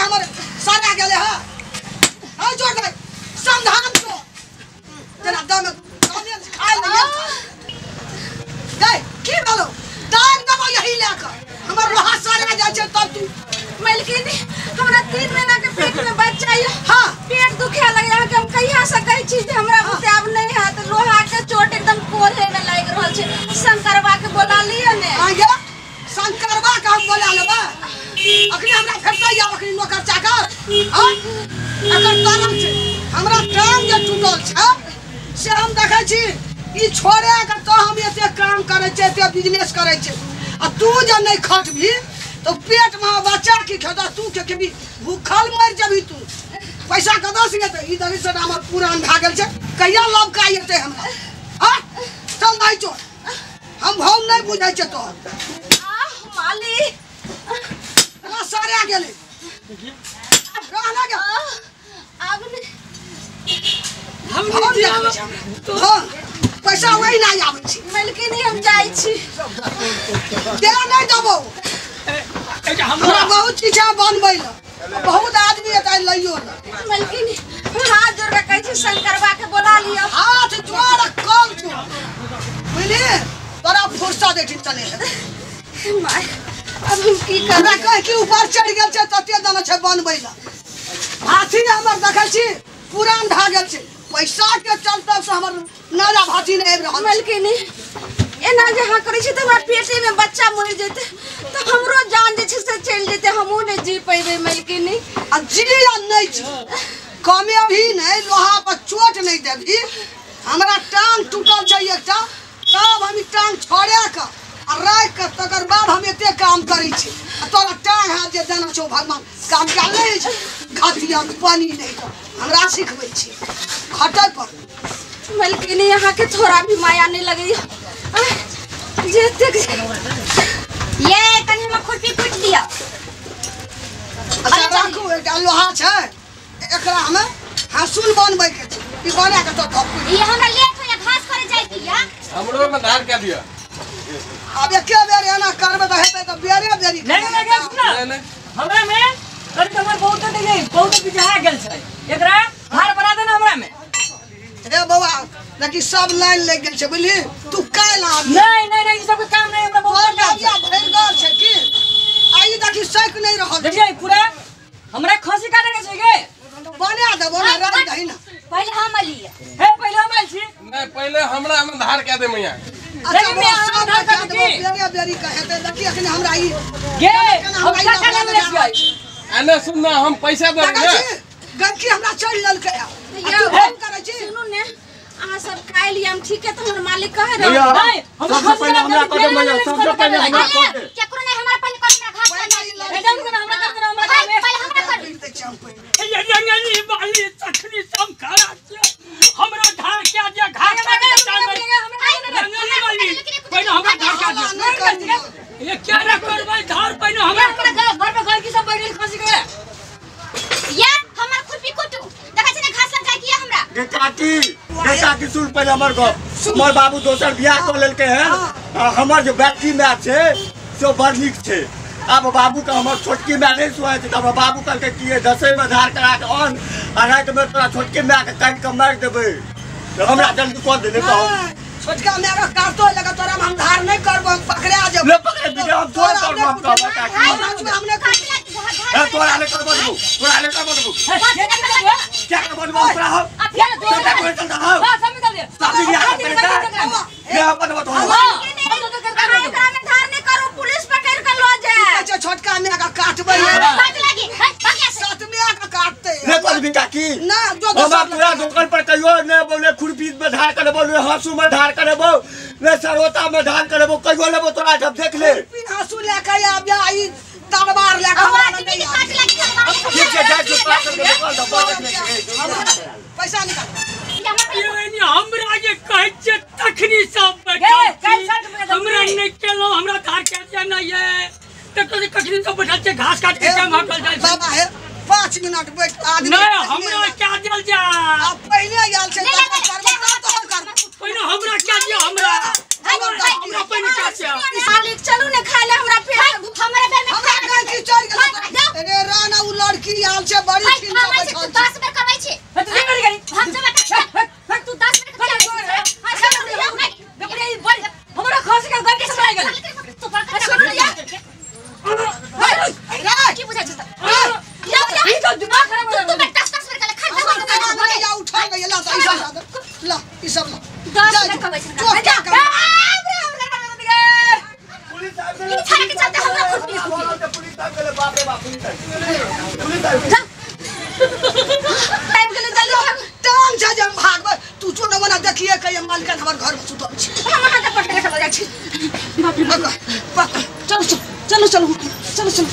हमर सड़ा गेलै है हां जोड़ दे संधान तो तेरा दम दमे खाय ले गई की बोलो दाग दबो यही लेकर हमर लोहा सड़ा जाइ छै तब तू मालकिन हमरा 3 महीना के पेट में बच्चा है। हां पेट दुखे लगे के हम कहिया से कहै छी जे हमरा बुते आब नहीं है त लोहा के चोट एकदम कोढ़े में लागि रहल छै। शंकरबा के बोला लिअ ने। हां ये शंकरबा के हम बोला लेबै अखनी हमरा फेरतै आब अखनी नौकर चाकर। हां एकर तरल छै हमरा टांग जे टूटल छै से हम देखै छी ई छोड़े के तो हम एते काम करै छै एते बिजनेस करै छै आ तू जे नहीं खटबी तो पेट में बच्चा की खेता तू के खेबी भूखल मर जबी तू पैसा कतऽ से एतै ई दरी से हमर पुरान भए गेल छै कहिया लबका एतै हमरा। हां चल नहीं चोर हम भाव नहीं बुझै छै तोहर। आह मालिक हमरा सड़ा गेलै रह ना गे आब नहीं हम हां पैसा वही नहीं आबै छै। मालकिन हम जाइ छी दे नहीं देबौ हमरा बहुत चीज बनबै ल बहुत आदमी एतै लइयो ल। मालकिन हाथ जोड़ के कहै छी शंकरबा के बोला लिअ। हाथ जोड़ कल जोड़ बुझली तोरा फुर्सत एठी चले है my अब हम की करबै कह कि ऊपर चढ़ गेल छै तते दाना छै बनबै ल हाथी हमर देखै छी पुरान भए गेल छै पैसा के चलते से हमर नाजा भाती नहीं आबि रहल। मालकिन एना जे अहाँ करै छी तऽ हमरा पेटे में बच्चा मरि जेतै तऽ हमरो जान जे छै से चलि जेतै हमहूँ नहि जी पेबै मालकिन। आ जी या नहीं जी कमे भी नहीं लोहा पर चोट नहीं देबी हमरा टांग टूटल छै एकटा तब हम टांग छोड़े के आ राखि के तकर बाद हम एते काम करै छी आ तोरा टांग हाथ जे देना छौ भगवान काम कयल नहि छै घटिया पानी नहीं हमरा सिखबै छी खटै पर। मालकिन अहाँ के थोड़ा भी माया नहीं लगैया जेते ये कनी हमरा खुरपी कुटि दिअ। अच्छा राखू एकटा लोहा छै एकरा हमे हँसुल बनबै के छै ई बना के तो धप ई हमरा लेट होया घास करे जाय की या हमरो में धार के दिअ। आब एके बेर एना करबै तऽ हेतै तऽ बेरे बेरी नहीं नहीं सुन ना हमरा में कनी हमर बहुत नहीं बहुत बिजहा गेल छै एकरा धार बना दे ना हमरा में। रे बौआ लेकिन सब लाइन लग गेल छै बुझली तू काल्हि आबी। नहीं नहीं नहीं ई सब के काम नहीं हमरा बहुत काम छै भरि गेल छै की आई देखी सक नहीं रहल देखिए पूरा हमरा खसी काटे के छै गे बना देबो ना राख दही ना पहिले हम अलिए हे पहिले हम आइल छी नहीं पहिले हमरा में धार के दे मैया। अच्छा मैं धार के देबो बेरी बेरी कहेते देखी अखने हमरा ई गे हम टाका ले छियै आने सुन ना हम पैसा देबै ना गंदगी हमरा चढ़ ललकै आ तू फोन करै छी। सुनू ने अहाँ सब काल्हि हम ठीक है त हमर मालिक कहे रहल नहीं हम सबसे पहिले हमरा कर दे मैया सबसे पहिले हमरा कर दे केकरो नहीं हमरा पहिले कर हमरा घास एकदम के हमरा कर दे हमरा पहिले हमरा कर ये रंगली वाली तखनी सब खड़ा छै हमरा धार के जे घास काटे रंगली वाली पहिले हमरा धार के दे ये क्या ना करबै धार पहिले हमरा घर पे घर की सब बैठ गेल खसी के या हमर खुरपी कुटू देखै छी ने घास लग जाय की हमरा गे काकी सुन पहिले हमर गप हमर बाबू दोसर बियाह कऽ लेलकै हन हमर जो बैटरी my छै से बड़ नीक छै अब बाबू के हमर छोटकी my नहीं सुहाय छै तऽ बाबू कहलकै कि दसै में धार करा के आन आ राति में तोरा छोटकी my के काटि के मारि देबै तऽ हमरा जल्दी कऽ दे नहीं तऽ छोटका my के काटतो लगा तोरा हम धार नहीं करबो हम पकड़ा जेबो ले पकड़े दे हम तोरा करबो हम कहबो काकी हम नहीं ए तोरा ले करबो देबो तोरा ले करबो देबो क्या करबो देबो तोरा हम चल चल चल हां सब निकल दे शादी बियाह करे ले अपन बताओ एकरा में धार नहीं करू पुलिस पकड़ के लो जाए। अच्छा छोटका my के काटबै काट लागी भाग सात my के काटते ले कर भी काकी ना जो हम पूरा दुकान पर कहियो ने बोले खुरपी में धार करबो ने हंसू में धार करबो ने सरोता में धार करबो कहियो लेबो तोरा जब देख ले खुरपी हंसू लेके आब जा ई तलवार लेके आवाज भी काट लागी ठीक छै जा जो पास के दुकान दबा पैसा निकाल हमरा जे कहै छै तखनी सब बैठल हमरा नहि केलहुँ हमरा धार के दिया नहीं है त तो कखनी सब बैठल छै घास काट के टाइम हटल जाइ छै। बाबा हे 5 मिनट बैठ आदमी नहीं हमरा क्या देल जा अब पहिले आयल छै तकर करबै तब तोहर करबै पहिने हमरा क्या दिया हमरा हमरा पहिने क्या दिया मालिक चलू ने खाय ले हमरा पेट हमरा बेर में हमरा गलती चढ़ गेल। अरे राना उ लड़की ई सब 10 मिनट कहबै छै जा पुलिस आबि गेलै। ई छाड़ा के चलते हमरा खुरपी खुरपी। पुलिस आबि गेलै, बाप रे बाप, पुलिस आबि गेलै, पुलिस आबि गेलै। आबि गेलै जल्दी भागू। टांग छै जे हम भागबै तू जो न बना देखिए के मालकन हमर घर में सुतल छै। हम अहाँके पकड़े के लऽ जाइ छी। बाप रे बाप। पकड़। चलू चलू चलू चलू चलू चलू।